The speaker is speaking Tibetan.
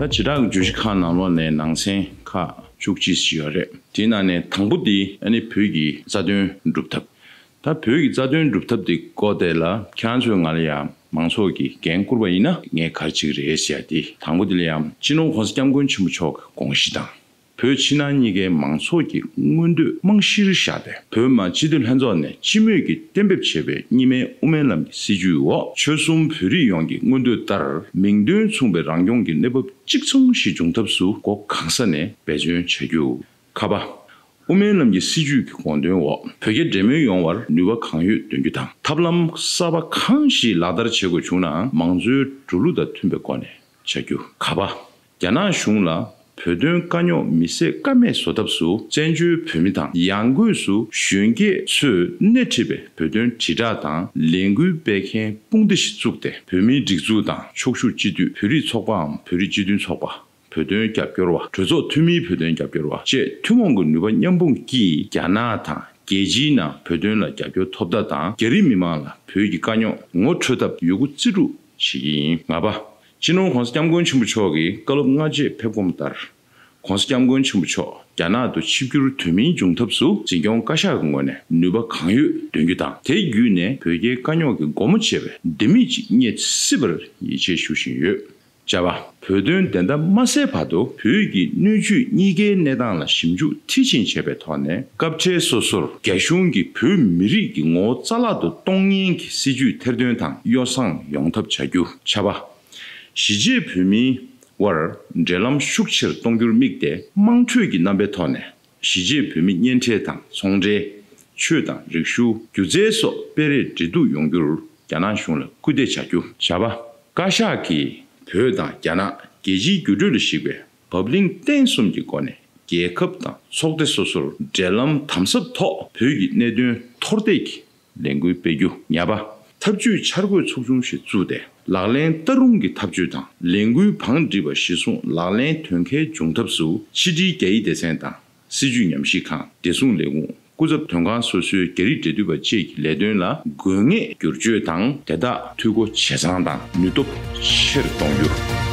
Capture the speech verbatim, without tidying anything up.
བྱེ་བྲག་གི་བརྗོད་གཞི་ཁག་ནང་ལོགས་ནས་ནང་གསེས་ཁག་བཅུ་གཅིག་ཞིག་ཡོད་རེད། དེའི་ནང་ནས་དང་པོ་དེ་ཨ་ནི་བོད་ཀྱི་རྩ་དོན་སྒྲུབ་ཐབས། ད་བོད་ཀྱི་རྩ་དོན་སྒྲུབ་ཐབས་དེ་སྐོར་དེ་ལ་ཁྱེད་རང་ཚོས་ང་ལ་ཡང་མང་ཚོགས་ཀྱིས་འགན་བསྐུར་བ་ཡིན་ན་ངས་ག་རེ་བྱེད་ཀྱི་རེད་ཟེར་ཡ་དེ། དང་པོ་དེ་ལ་ཡང་སྤྱི་ནོར་༸གོང་ས་༸སྐྱབས་མགོན་ཆེན་པོ་མཆོག་གི་དགོངས་གཞི་དང་། བོད་ཕྱི་ནང་གཉིས་ཀའི་མང་ཚོགས་ཀྱི་མངོན་འདོད་རྨང་གཞིར་བཞག་སྟེ། བོད་མི་མང་སྤྱི་འཐུས་ལྷན་ཚོགས་ནས་སྤྱི་མོས་ཀྱིས་གཏན་འབེབས་བྱས་པའི་གཉིས་སྨན་དབུ་མའི་ལམ་གྱི་སྲིད་བྱུས་འོག་ཆོལ་གསུམ་བོད་རིགས་ཡོངས་ཀྱི་མངོན་འདོད་ལྟར་མིང་དོན་མཚུངས་པའི་རང་སྐྱོང་གི་གནས་བབ་གཅིག་མཚུངས་ཤིག་འབྱུང་ཐབས་སུ་སྒོ་གང་ས་ནས་འབད་བརྩོན་བྱ་རྒྱུ། ཁ་པ། དབུ་མའི་ལམ་གྱི་སྲིད་བྱུས་ཀྱི་དགོངས་དོན་འོག་བོད་རྒྱ་འབྲེལ་མོལ་ཡོང་བར་ནུས་པ་གང་ཡོད་འདོན་རྒྱུ་དང་། ཐབས་ལམ་གསར་པ་གང་ཞིག་ལག་བསྟར་བྱེད་དགོས་བྱུང་ནའང་མང་གཙོའི་འགྲོ་ལུགས་དང་མཐུན་པའི་སྒོ་ནས་བྱ་རྒྱུ། ག་པ། རྒྱ་ནག་གཞུང་ལ་བོད་དོན་དཀའ་རྙོག་མི་སེལ་ཀ་མེད་བཟོ་ཐབས་སུ་བཙན་བྱོལ་བོད་མི་དང་ཡང་སྒོས་སུ་གཞོན་སྐྱེས་ཚོས་སྣེ་ཁྲིད་པའི་བོད་དོན་དྲིལ་བསྒྲགས་དང་ལས་འགུལ་སྤེལ་མཁན་དཔུང་སྡེ་ཞིག་བཙུགས་ཏེ། བོད་མིའི་སྒྲིག་འཛུགས་དང་ཕྱོགས་བཞུགས་སྤྱི་འཐུས། བོད་རིགས་ཚོགས་པའམ་བོད་རིགས་སྤྱི་མཐུན་ཚོགས་པ། བོད་དོན་རྒྱབ་སྐྱོར་བ། གྲོས་ཚོགས་འཐུས་མིའི་བོད་དོན་རྒྱབ་སྐྱོར་བ་བཅས་ཐུན་མོང་གི་ནུས་པ་མཉམ་སྤུངས་ཀྱིས་རྒྱ་ནག་དང་རྒྱལ་སྤྱིའི་ནང་བོད་དོན་ལ་རྒྱབ་སྐྱོར་ཐོབ་ཐབས་དང་། རྒྱ་རིགས་མི་མང་ལ་བོད་ཀྱི་དཀའ་རྙོག་ངོ་འཕྲོད་ཐབས་ཡོད་རྒུ་རྩིས་སྤྲོད་བྱེད་ཀྱི་ཡིན། ལྔ་པ། སྤྱི་ནོར་༸གོང་ས་༸སྐྱབས་མགོན་ཆེན་པོ་མཆོག་གིས་བཀའ་སློབ་སྔ་རྗེས་ཕེབས་སྒོམ་ལྟར། ༸གོང་ས་༸སྐྱབས་མགོན་ཆེན་པོ་མཆོག་རྒྱ་ནག་ཏུ་ཆིབས་བསྒྱུར་དུས་མིན་འབྱུང་ཐབས་སུ་འཛིན་སྐྱོང་བཀའ་ཤག་གི་ངོས་ནས་ནུས་པ་གང་ཡོད་འདོན་རྒྱུ་དང་། དེ་བརྒྱུད་ནས་བོད་རྒྱའི་དཀའ་རྙོག་གི་སྒོ་མོ་འབྱེད་པའི་ལྡེ་མིག་ཅིག་རྙེད་སྲིད་པར་ཡིད་ཆེས་ཞུ་བཞིན་ཡོད། བཅའ་བ། བོད་དོན་བདེན་མཐའ་མ་གསལ་བར་དུ་བོད་ཀྱི་སྣོད་བཅུད་གཉིས་ཀའི་གནས་སྟངས་ལ་ཞིབ་འཇུག་མཐིལ་ཕྱིན་བྱས་པའི་ཐོག་ནས། སྐབས་འཕྲལ་སོ་སོར་རྒྱ་གཞུང་གིས་བོད་མི་རིགས་ཀྱི་ངོ་བོ་རྩ་བརླག་ཏུ་གཏོང་ཉེན་གྱི་སྲིད་བྱུས་ཐེར་འདོན་དང་ཡོ་བསྲང་ཡོང་ཐབས་བྱ་རྒྱུ། ཆ་བ། གཞིས་བྱེས་བོད་མིའི་དབར་འབྲེལ་ལམ་ཤུགས་ཆེར་གཏོང་རྒྱུར་དམིགས་ཏེ། དམངས་ཁྲོད་ཀྱི་རྣམ་པའི་ཐོག་ནས་གཞིས་བྱེས་བོད་མི་གཉེན་འཕྲད་དང་ཚོང་འབྲེལ། ཆོས་དང་རིག་གཞུང་། སྒྱུ་རྩལ་སོགས་སྤེལ་རེས་འབྲེལ་གཏུག་ཡོང་རྒྱུར་རྒྱ་ནག་གཞུང་ལ་སྐུལ་འདེད་བྱ་རྒྱུ། བྱ་བ། བཀའ་ཤག་གིས་བོད་དང་རྒྱ་ནག་རྒྱལ་སྤྱིའི་འགྱུར་འགྲོས་ལ་གཞིགས་པའི་བབ་བརླིང་བརྟན་གསུམ་གྱི་སྒོ་ནས་རྒྱལ་ཁབ་དང་ཚོགས་སྡེ་སོ་སོར་འབྲེལ་ལམ་དམ་ཟབ་ཐོག་བོད་ཀྱི་གནད་དོན་མཐོར་འདེགས་ཀྱི་ལས་འགུལ་སྤེལ་རྒྱུ། ཉ་པ། ཐབས་ཇུས་འཆར་འགོད་ཚོགས་ཆུང་ཞིག་བཙུགས་ཏེ། ལག་ལེན་བསྟར་རུང་གི་ཐབས་ཇུས་དང་ལས་འགུལ་བང་སྒྲིག་པ་གཞིར་བཟུང་ལག་ལེན་དོན་འཁེལ་འབྱུང་ཐབས་སུ་ཕྱི་དྲིལ་རྒྱ་ཡིག་སྡེ་ཚན་དང་། སྲིད་བྱུས་ཉམས་ཞིབ་ཁང་། བདེ་སྲུང་ལས་ཁུངས། སྐུ་ཚབ་དོན་ཁང་སོ་སོའི་རྒྱ་རིགས་འབྲེལ་མཐུད་པ་བཅས་ཀྱི་ལས་དོན་ལ་དགོས་ངེས་བསྒྱུར་བཅོས་དང་དེ་དག་འཐུས་སྒོ་ཇེ་ཚང་དང་ནུས་སྟོབས་ཆེར་གཏོང་རྒྱུ།